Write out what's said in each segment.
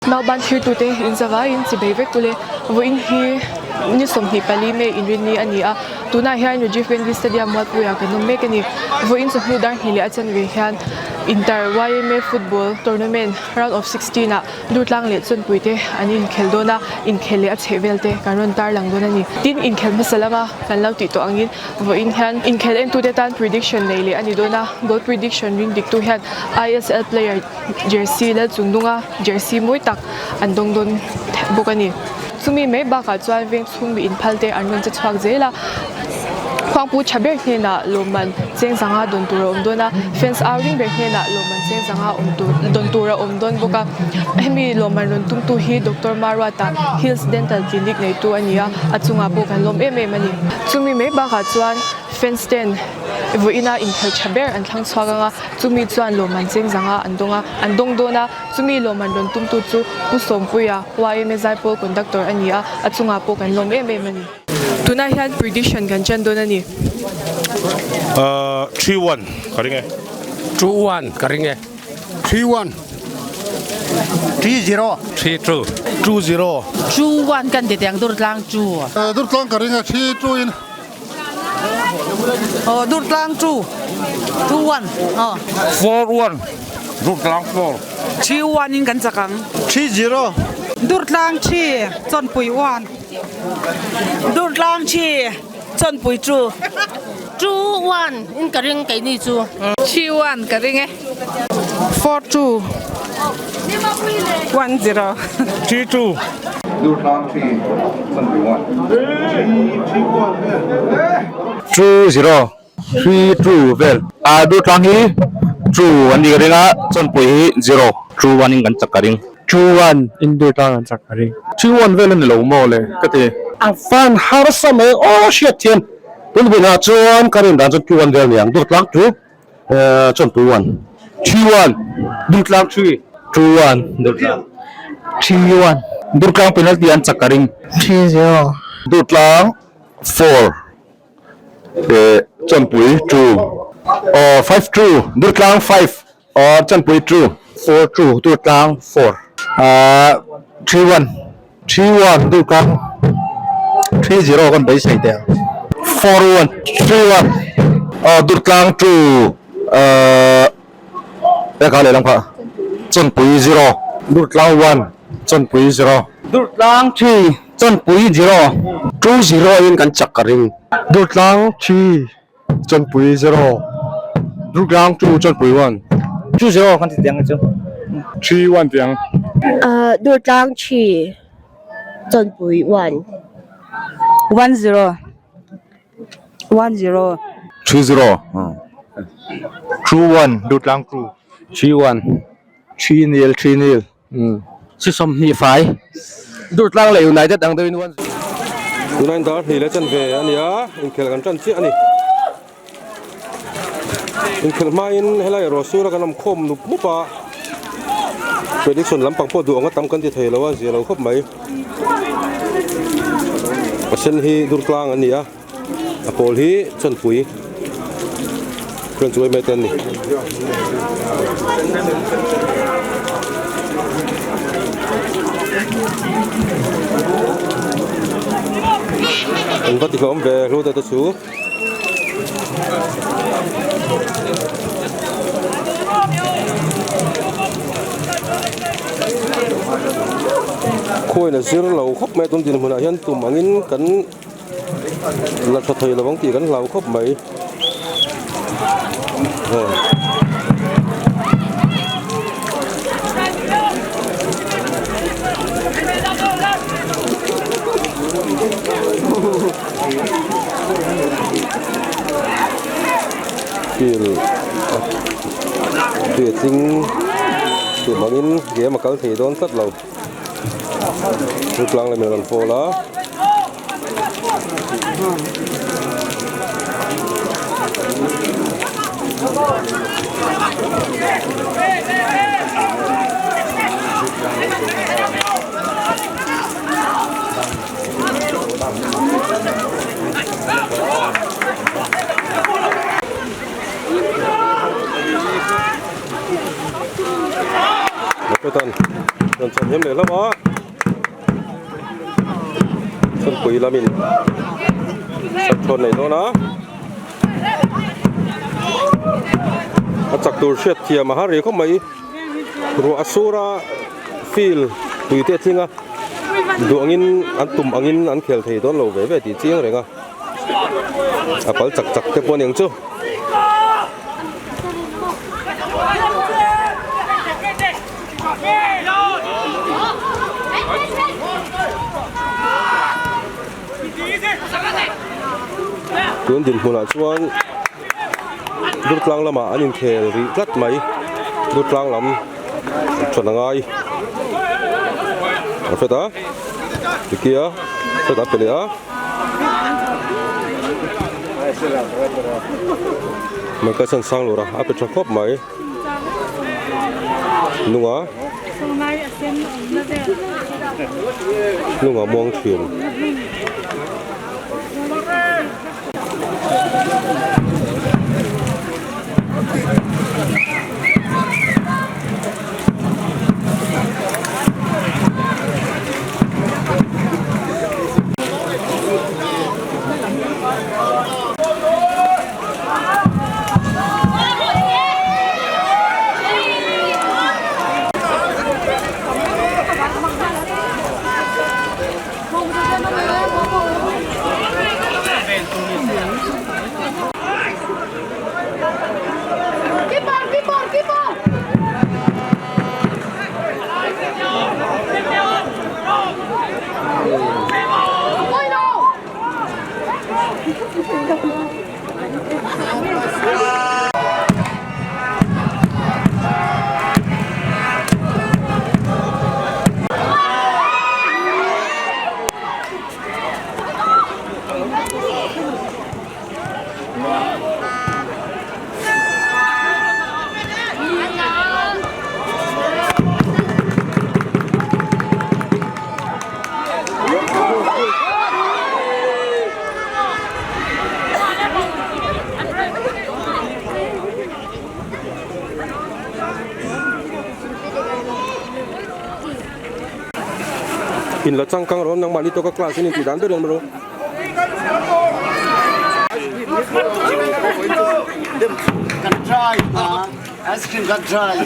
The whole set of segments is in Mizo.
Nauban thirtute in zavaiin chibei vek ule vawiin hi ni 24 May inrinni a ni a, tunah hian Rajiv Gandhi Stadium Mualpuiah kan awm mek a ni. Vawiin chawhnu dar hnih leh a chanve hian Inter YMA Football Tournament Round of 16 ah Durtlang leh Chawnpuite an inkhel dawn a, inkhel leh a chhehvel te kan rawn tarlang dawn a ni. Tin, inkhel hmasa lama kan lo tih tawh angin vawiin hian inkhel entute tan prediction nei leh a ni dawn a, goal prediction ring diktu hian ISL player Jersey lal chung dunga jersey mawi tak an dawng dawn bawk a ni. Chumi mai bakah chuan veng chhung mi inphal te an rawn che chhuak zel a, khuangpu tha ber hnenah lawmman cheng zanga dawn tur a awm dawn a, fans au ring ber hnenah lawmman cheng zanga awm tur dawn tur a awm dawn bawk a. Hemi lawmman rawn tumtu hi Doctor Maruata Hills Dental Clinic neitu a ni a, a chungah pawh kan lawm em em a ni. Chumi mai bakah chuan fans ten vawiina inkhel tha ber an thlang chhuak ang a. Chumi chuan lawmman cheng zanga an dawng a, an dawng dawn a, chumi lawmman rawn tumtu chu Pu Sawmpuia, YMA Zaipawl Conductor a ni a, a chungah pawh kan lawm em em a ni. Tunah hian prediction kan chan dawn a ni. 3-1 ka ring e. 2-1 ka ring e. 3-1. 3-0. 3-2. 2-0. 2-1 kan ti teng Durtlang 2. Durtlang ka ring e, 3-2 in. Aw Durtlang 2 2 1 aw. 4 1 Durtlang 4. 3 1 in kan chak ang. 3 0. Durtlang 3 Chawnpui 1. Durtlang 3 Chawnpui 2. 2 1 in ka ring keini chu. 3 1 ka ring e. 4 2 1 0. 3 2. Durtlang 3 Chawnpui 1. 2 0. 3 2 vel. A Durtlang hi 2 an nih ka ring a, Chawnpui hi 0. 2 1 in kan chak ka ring. 2 1 in Durtlang an chak ka ring. 3 1 vel a ni lo maw le ka ti. A van harsa mai aw hriat thiam. Tun hunah chuan ka rin dan chuan 2 1 vel ni ang. Durtlang 2 Chawnpui 1. 3 1 Durtlang 3. 2 1 Durtlang 3 1. Durtlang penalty an chak ka ring. 3 0. Durtlang 4 Chawnpui 2. Aw 5 2 Durtlang 5 aw Chawnpui 2. 4 2 Durtlang 4. 3 1. 3 1 Durtlang 3 0 kan beisei teh ang. 4 1. 3 1 aw Durtlang 2 eka lehlam kha Chawnpui 0. Durtlang 1 Chawnpui 0. Durtlang 3 Chawnpui 0. 2 0 in kan chak ka ring. Durtlang 3 Chawnpui 0. Durtlang 2 Chawnpui 1. 2 0 kan ti tiang chu. 3 1 tiang. Durtlang 3 Chawnpui 1. 1 0. 1 0. 3 0. 2 1 Durtlang 2. 3 1. 3 nil 3 nil. Si 20 fai. Durtlang leh United ang deuhin 1 0. Tunah dar hnih leh chanve a ni a, inkhel kan tan chiah a ni. Inkhel hmain helai erawh sura kan awm khawm nup nup a, prediction lampang pawh duh anga tam kan ti thei lo a, zia lo khawp mai. A sen hi Durtlang an ni a, a pawl hi Chawnpui Friends Uai Mai te an ni. An va ti hlawm ve hlu te te chu. Khuain a zir lo khawp mai a tun dinhmunah hian tum angin kan la tha thei lovang tih kan hlau khawp mai. Kil tui a tling tih hmangin game a kal thei dawn tlat lo chu tlang leh min rawn fall a. Tan. Rawn chhan hnem leh hlauh a, Chhunpui lamin sap thawn nei dawn a, a chak tur hriat thiam a har ri khawp mai, ruah a sur a field tui te a tling a, duh angin an tum angin an khel thei dawn lo ve ve tih chiang reng a, a pal chak chak te pawh a ni ang chu. Tun dinhmunah chuan Durtlang lamah an inkhel rih tlat mai Durtlang lam thawn a ngai a hret a tikia hret a pe leh a Michael Sansang lura a pe tha khawp mai. Nunga nunga muang thin. In la changkang rawh nangmahni tawka class in intih dan ber in rawh. Ice cream kan try.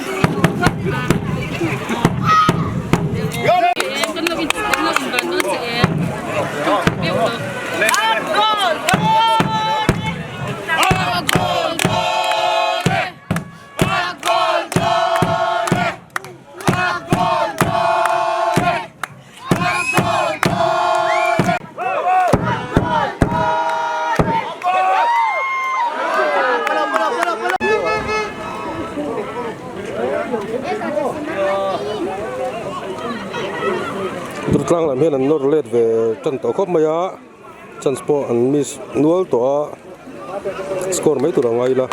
Durtlang lam hian an nawr let ve tan tawh khawp mai a chance pawh an miss nual tawh a score mai tur a ngai ila.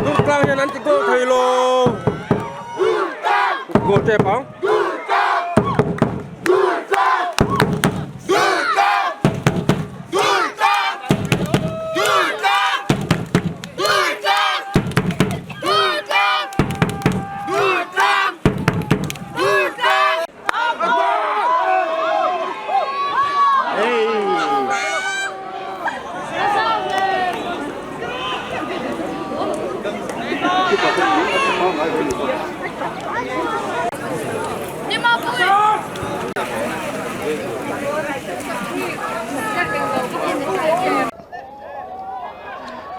Durtlang hian an ti goal thei lo goal tep ang.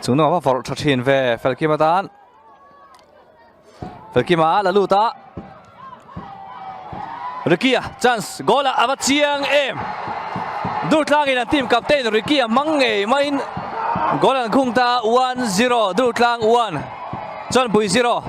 Chu nuam a vawrh tha thin ve Felkima tan. Felkima la lut a. Ricky-a chance goal ah a va chiang em. Durtlangin an team captain Ricky-a hmang ngei maiin goal an khung ta 1-0 Durtlang 1 Chawnpui 0.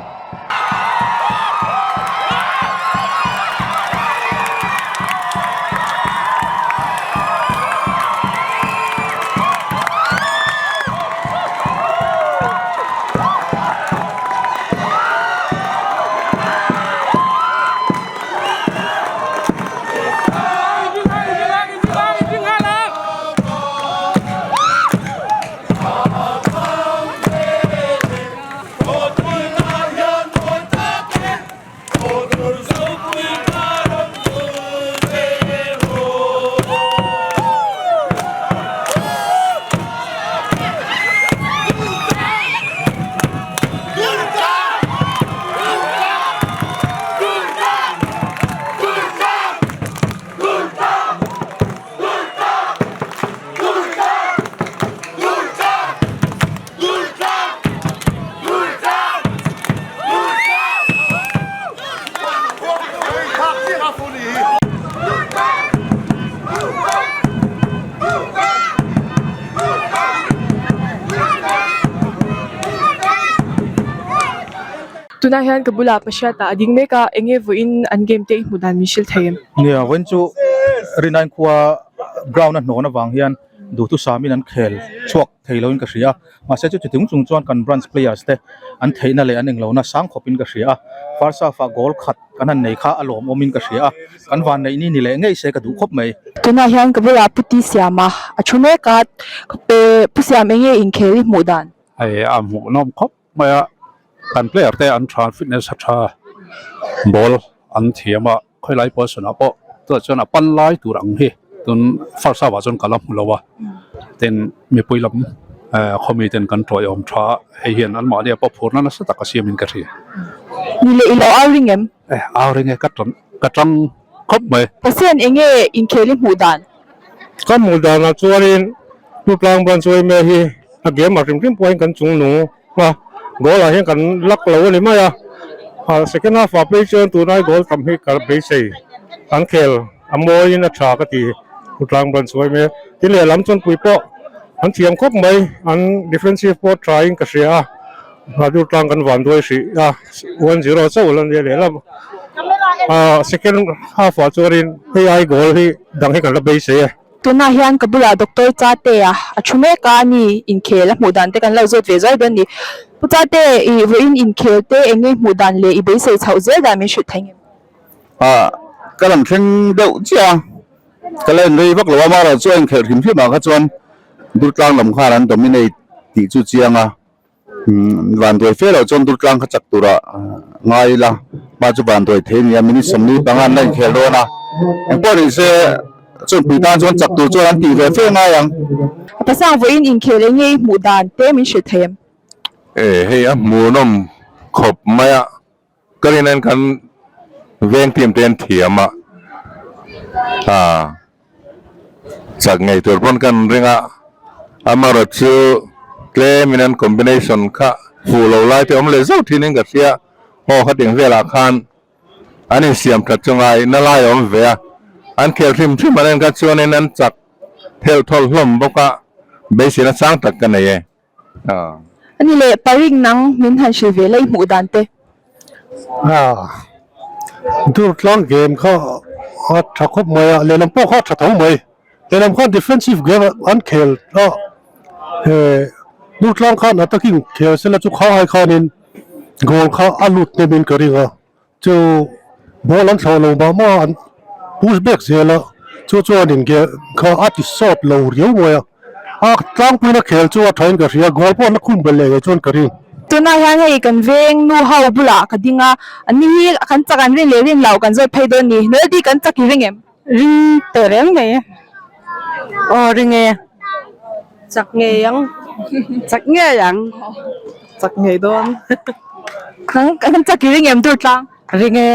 Tunah hian ka bulah Pashiata a ding mek a, enge vawiin an game te i hmuh dan min hrilh thei em? Nia, vawiin chu Rinai khua ground a hnawn avang hian duhthusam in an khel chhuak thei loin ka hria a, mahse chu chuti chung chung chuan kan branch players te an theihna leh an englohna sang khawpin ka hria a, first half ah goal khat kan han nei kha a lawmawmin ka hria a, kan vanneih ni ni leh ngei se ka duh khawp mai. Tunah hian ka bulah Pu Ti Siama a thu mek a, pe Pu Siam enge inkhel i hmuh dan? Hei a hmuhnawm khawp mai a, kan player te an tha, fitness a tha, ball an thiam a, khawilai position ah pawh tunah chuan a pan lai tur ang hi tun first half ah chuan ka la hmu lo a, tin mipui lam eh khawmi ten kan tawiawm tha a, hei hian anmahni ah pawh phurna nasa tak a siamin ka hria. Ni leh i lo au ring em? Eh au ring e ka tan ka tang khawp mai. Pathian enge inkhel i hmuh dan? Ka hmuh danah chuanin Hlutlang Branch yma hi a game ah hrim hrim pawhin kan chung nung a, goal ah hian kan luck lo a ni mai a, second half ah phei chuan tunai goal tam hi ka beisei an khel a mawiin a tha ka ti Hlutlang Branch yma. Tin lehlam chuan pui pawh an thiam khawp mai, an defensive pawh tha in ka hria a. Hlutlang kan van duai hrih a, 1-0 chauh la nia lehlam second half ah chuanin hei ai goal hi dang hi kan la beisei e. Tunah hian ka bulah Doctor Chatea a thu mek a, ani inkhel a hmuh dan te kan lo zawt ve zuai dawn a ni. Pu Chate, i vawiin inkhel te eng nge hmuh dan leh i beisei chhoh zel dan min hrilh thei ngem? Ah, ka lam thleng deuh chiah a, ka la inrei vak lo a, amaherawh chu a inkhelh hrim hrim ah kha chuan Durtlang lam khan an dominate tih chu chiang a. Vanduai fe loh chuan Durtlang kha chak tura ngai ila hma chu vanduai thei a ni a, minute 45 an la inkhel dawn a, engpawh ni se Chawnpui tan chuan chak tur chuan an tih ve fe ngai ang. A pasang vawiin inkhel eng nge i hmuh dan te min hrilh thei em? E hei a hmuhnawm khawp mai a, ka rin kan veng team te an thiam a, ah Chak ngei tur pawn kan ring a, amaherawh chu tlem in an combination kha fuh lo lai te awm leh zauh thin in ka hria, haw khating velah khan an insiam that chu ngai na lai a awm ve a, an khel hrim hrim an en kha chuanin an chak thelh thawlh hlawm bawk a, beiseina sang tak ka nei e. Ani leh paring nang min han hrilh ve la i hmuh dan te. Durtlang game kha a tha khawp mai a, lehlam pawh kha a tha tho mai. Lehlam khan defensive game an khel a, Durtlang khan attacking khel sela chu khangai khanin goal kha a lut hnem in ka ring a. Chu ball an thlawh lo mah mah a, an push back zel a, chu chuan in ge kha a ti sawt lo riau mai a, a tlangpuina khel chu a thain ka hria, goal pawh an la khum belh leh ngei chuan ka ring. Tunah hian hei kan veng nu ho bulah ka ding a, an ni hi kan chak an rin leh rin loh kan zawt phei dawn ni, Melody kan chak i ring em? Ring teh reng mai e. Aw ring e. Chak ngei ang. Chak ngei ang. Chak ngei dawn. Kan kan chak i ring em tur tlang? Ring e.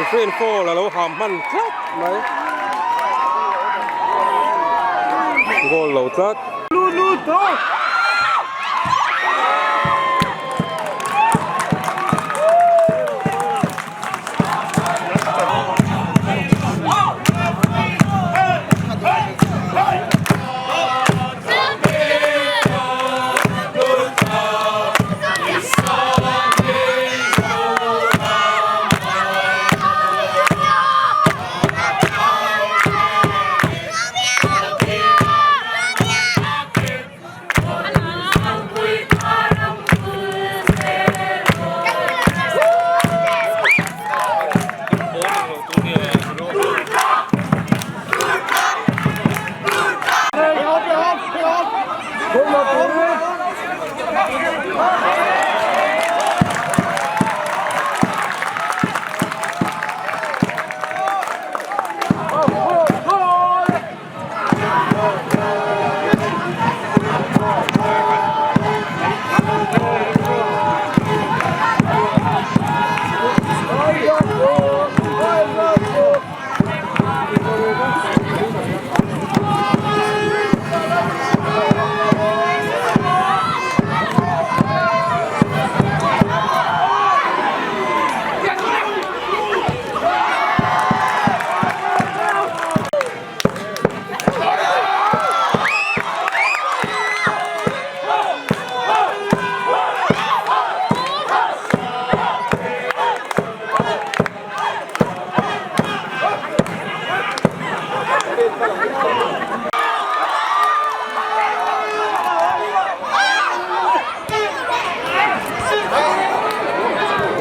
Refrain foul a lo ham hman tlat mai. Goal lo tlat.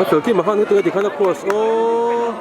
Felkima khan heti tikhan a cross aw.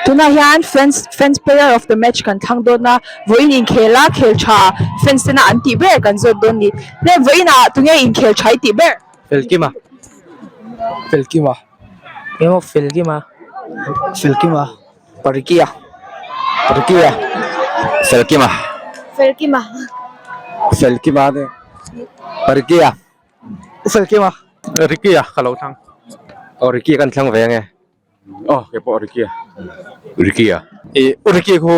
Tunah hian fans fans player of the match kan thlang dawn a vawiin inkhel a khel tha fans tena an tih ber kan zawt dawn a ni hle vawiin ah tunge inkhel tha i tih ber. Felkima Felkima Emaw Felkima Felkima Parikia Parikia Felkima Felkima Felkima te Parikia Felkima Ricky-a ka lo thlang. Aw Ricky-a kan thlang ve ange. Aw kei pawh Ricky-a. Ricky-a. Ih u Ricky khu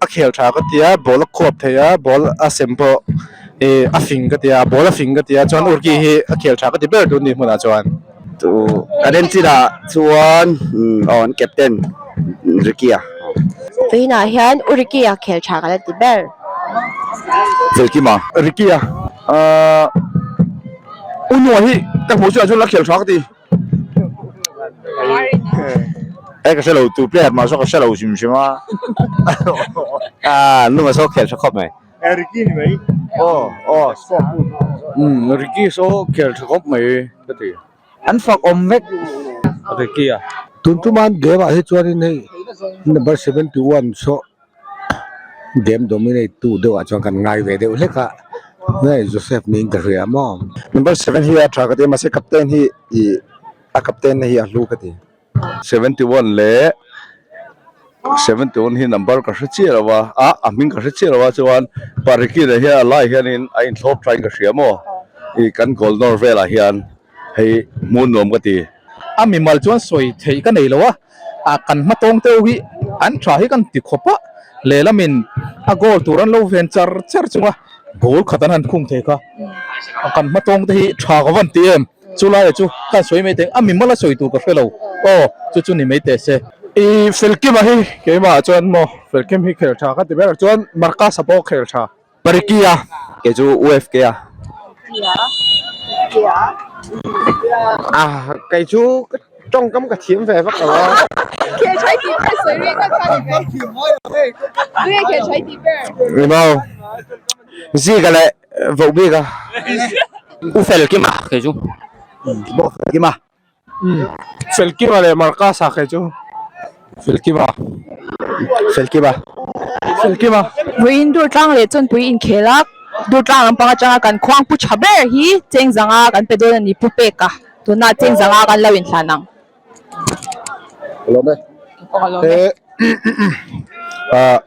a khel tha ka tia ball a khuap thei a ball a sem pawh ih a fing ka tia ball a fing ka tia chuan u Ricky hi a khel tha ka ti ber tun ni hmunah chuan. Chu kan en chinah chuan aw an captain Ricky-a. Vawiinah hian u Ricky-a khel tha ka la ti ber. Felkima. Ricky-a ahh u Nuah hi ka hmuh chuan chuan la khel tha ka ti. E ka hrelo tu player mah saw ka hrelo hrim hrim a ah nunga saw khel tha khawp mai. E Ricky ni mai. Aw aw umm Ricky saw khel tha khawp mai ka ti. An fak awm vek. Ricky a. Tun tuman game ah hi chuanin hei number 71 saw game dominate tu deuh ah chuan kan ngai ve deuh hlek a hei Joseph niin ka hria maw. Number 7 hi a tha ka ti a mahse captain hi ih. A captain na hi a hlu ka ti. 71 leh 71 hi number ka hre chiah lo a, a a hming ka hre chiah lo a chuan Parikina hian a lai hianin a inthlawp thain ka hria maw ih kan goal nawr velah hian hei hmuh nuam ka ti. A mimal chuan sawi theih ka nei lo a, a kan hma tawng teuh hi an tha hi kan ti khawp a, lehlamin a goal tur an lo ven char char chung a, goal khat an han khung thei kha kan hma tawng te hi tha ka van ti em. Chu laia chu ka sawi mai teh a mimal a sawi tur ka hre lo aw chu chu ni mai teh se. I Felkima hi keimah chuan maw Felkim hi khel tha ka ti ber chuan Marcus a pawh khel tha. Parikia kei chu UFK a. A kei chu tawngkam ka thiam ve vak lo a. Khel tha i tih ber sawi reng a kha ni mai. Tunge khel tha i tih ber? Ni maw Zika leh Voh bik a. U fel kim a kei chu. Bo fel kim a. Fel kim a leh Marcus a kei chu. Fel kim a. Fel kim a. Fel kim a. Vawiin Durtlang leh Chawnpui inkhel a, Durtlang lampang atanga kan khuang pu tha ber hi Chengzanga kan pe dawn a ni Pu Peka. Tunah Chengzanga kan lo inhlan ang. Lawm e. He ah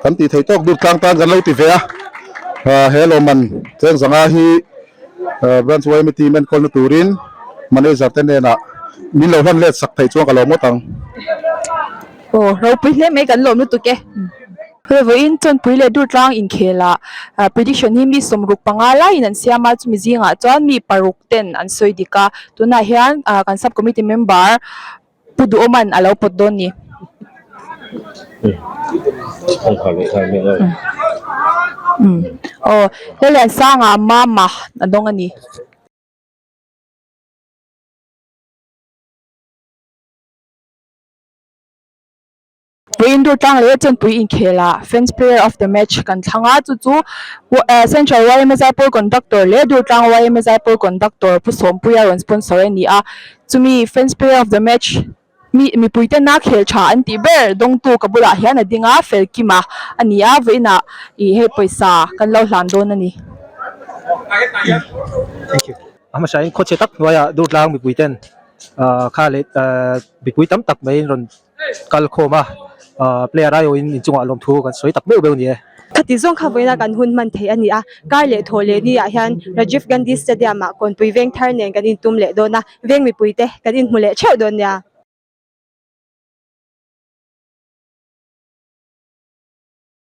kan tih theih tawk Durtlang tan kan lo ti ve a, ah he lawmman Chengzanga hi branch yma team enkawlna turin manager te hnenah min lo hlan let sak theih chuan ka lo ngawt ang. Aw ropui hle mai kan lawm lutuk e. Vawiin Chawnpui leh Durtlang inkhelah prediction hi mi 65 laiin an siam a, chumi zingah chuan mi paruk ten an sawi dik a, tunah hian kan sub committee member Pu Duhawman a lo pawt dawn ni. Aw Lalliansanga Mama a dawng a ni. Vawiin Durtlang leh Chawnpui inkhelah Fans Player of the Match kan thlang a, chu chu Central yma Zaipawl Conductor leh Durtlang yma Zaipawl Conductor Pu Sawmpuia rawn sponsor a ni a, chumi Fans Player of the Match mi mipui tena khel tha an tih ber dawngtu ka bulah hian a ding a, Felkima a ni a, vawiinah ih hei pawisa kan lo hlan dawn a ni. Thank you. A hmasain khawchhe tak hnuaiah Durtlang mipui ten kha leh mipui tam tak mai rawn kal khawm a, player aiawhin inchungah lawmthu kan sawi tak meuh meuh a ni e. Khati zawng kha vawiina kan hun hman theih a ni a, kar leh thawh leh ni ah hian Rajiv Gandhi Stadium ah Kawnpui Vengthar nen kan intum leh dawn a, veng mipui te kan inhmu leh theuh dawn nia.